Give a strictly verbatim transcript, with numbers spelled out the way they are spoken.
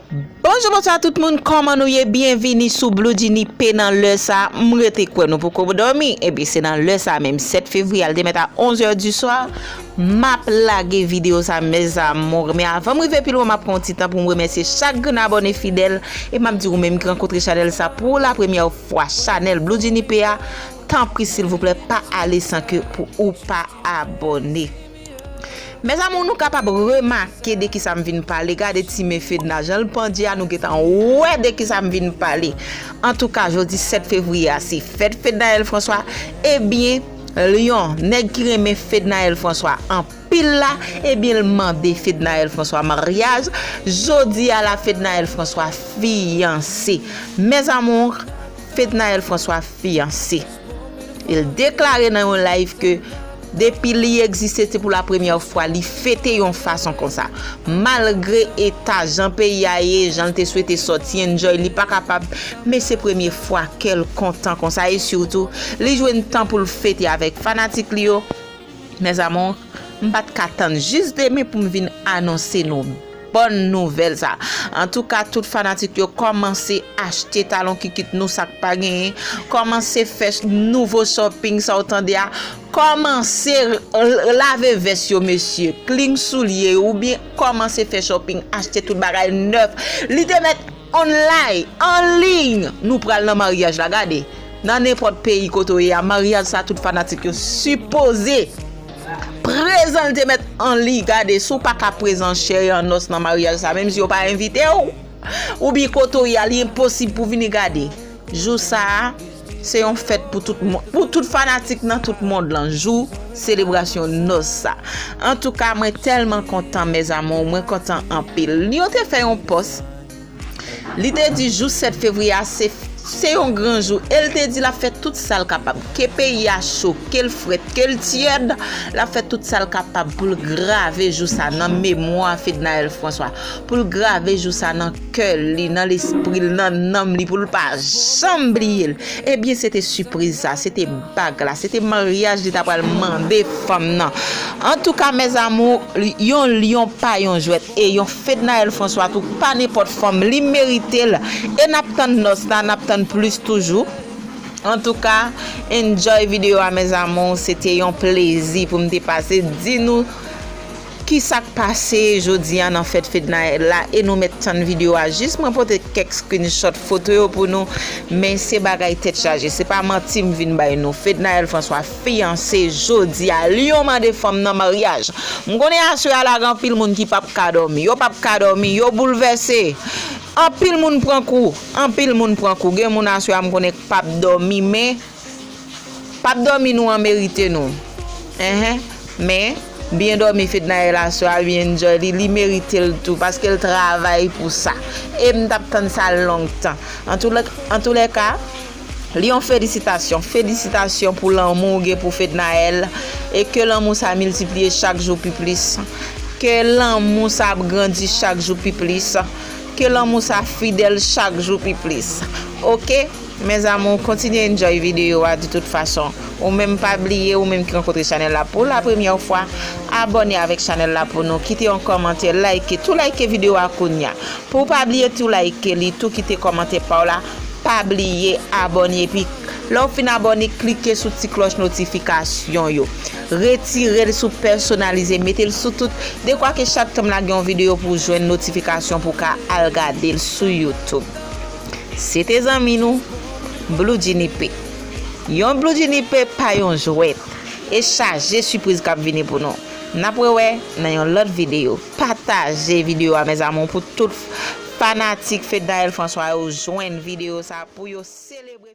Bonjou, bonswa tout moun, kòman nou ye? Byenvini sou Blue Genie P nan lè sa. M rete kwè nou poko dòmi. Ebyen, se nan lè sa menm, sèt fevriye, al te mèt a onz è di swa. M ap lage videyo sa, mes amours. Men avan m rive pi lwen, m ap pran yon ti tan pou m remèsye chak grenn abòne fidèl. E m ap di ou menm ki rankontre chanèl sa pou la premyè fwa, chanèl Blue Genie P a, tanpri, silvouplè, pa ale san ke pou ou pa abòne. Mes amours, nou kapab remake de kisa m vin pale. Gade ti men Fedna, jan l pandye a, nou gentan wè de kisa m vin pale. Antouka, jodi sèt fevriye a, se fèt Fednaelle François. Ebyen, Lyon, nèg ki renmen Fednaelle François anpil la, ebyen, l mande Fednaelle François maryaj. Jodi a la, Fednaelle François fiyanse. Mes amours, Fednaelle François fiyanse. E l deklare nan yon live ke depi li egziste, se pou la premyè fwa li fete yon fason konsa. Malgre eta jan peyi a ye, jan l te swete sòti, enjoy, li pa kapab, men se premye fwa kè l kontan konsa. E sitou, li jwenn tan pou l fete avèk fanatik li yo. Mes amours, m pa t ka tann jis demen pou m vin anonse nou bòn nouvèl sa. Antouka, tout fanatik yo, kòmanse achte talon kikit nou, sa k pa genyen. Kòmanse fè ch-, nouvo shopping sa w tande a. Kòmanse l-, lave vès yo, mesye. Clean soulye yo, oubyen kòmanse fè shopping, achte tout bagay nèf. Li te mèt online, an liy, nou pral nan maryaj la, gade. Nan nenpòt peyi kote w ye a, maryaj sa, tout fanatik yo sipoze prezan. L te mèt an liy, gade, si w pa ka prezan chè e an nòs nan maryaj sa, menm si yo pa envite w, oubyen kote w ye a, li enposib pou vini gade. Jou sa a, se yon fèt pou tout moun, pou tout fanatik nan tout mond lan, jou selebrasyon nòs sa. Antouka, mwen tèlman kontan, mes amours, mwen kontan anpil. Yo te fè yon pòs, li te di jou sèt fevriye a, se, se yon gran jou. E l te di l ap fè tout sa l kapab. Ke peyi a cho, ke l frèt, ke l tyèd, l ap fè tout sa l kapab pou l grave jou sa nan memwa Fednaelle François, pou l grave jou sa nan kè li, nan lespri l, nan nanm li, pou l pa janm bliye l. Ebyen, se te sipriz sa, se te bag la, se te maryaj li ta pral mande fanm nan. Antouka, mes amours, yon lyon pa yon jwèt, e yon Fednaelle François tou pa nenpòt fanm, li merite l. E n ap tann nòs la, n ap tann plis toujou. Antouka, enjoy videyo a, mes amours, se te yon plezi pou m te pase di nou kisa k pase jodi a nan fèt Fednaelle la, e nou mèt tann videyo a jis mwen pote kèk screenshot foto yo pou nou, men se bagay tèt chaje, se pa manti m vin bay nou. Fednaelle François fiyanse jodi a, lyon mande fanm nan maryaj. M konnen aswè a la gen anpil moun ki p ap ka dòmi, yo p ap ka dòmi, yo boulvèse. Anpil moun pran kou, anpil moun pran kou. Gen moun aswè a m konnen k p ap dòmi, men p ap dòmi nou an merite nou. Enhen. Men, byen dòmi Fednaelle aswè a, byen enjoy li, li merite l tou, paske l travay pou sa. E m t ap tann sa longtan. Antoulè-, antoulèka, Lyon, felisitasyon, felisitasyon pou lanmou w gen pou Fednaelle, e ke lanmou sa miltipliye chak jou pi plis. Ke lanmou sa ap grandi chak jou pi plis. Ke lanmou sa fidèl chak jou pi plis. Oke? Mes amours, kontinye enjoy videyo a de tout fason. Ou menm pa bliye, ou menm ki rankontre chanèl la pou la premyè fwa, abòne avèk chanèl la pou nou. Kite yon kòmantè, like, tou like videyo a kounya. Pou w pa bliye tou like li, tou kite kòmantè pa w la, pa bliye abòne. Epi, lè w fin abòne, klike sou ti klòch notifikasyon yo. Retire l sou pèsonalize, mete l sou tout. Dekwa ke chak tan m lage yon videyo pou w jwenn notifikasyon pou w ka al gade l sou YouTube. Se te zanmi nou, Blue Genie P. Yon Blue Genie P pa yon jwèt. E chaje sipriz k ap vini pou nou. N ap rewè nan yon lòt videyo. Pataje videyo a, mes amours, pou tout fanatik Fednaelle François yo jwenn videyo sa pou yo selebre.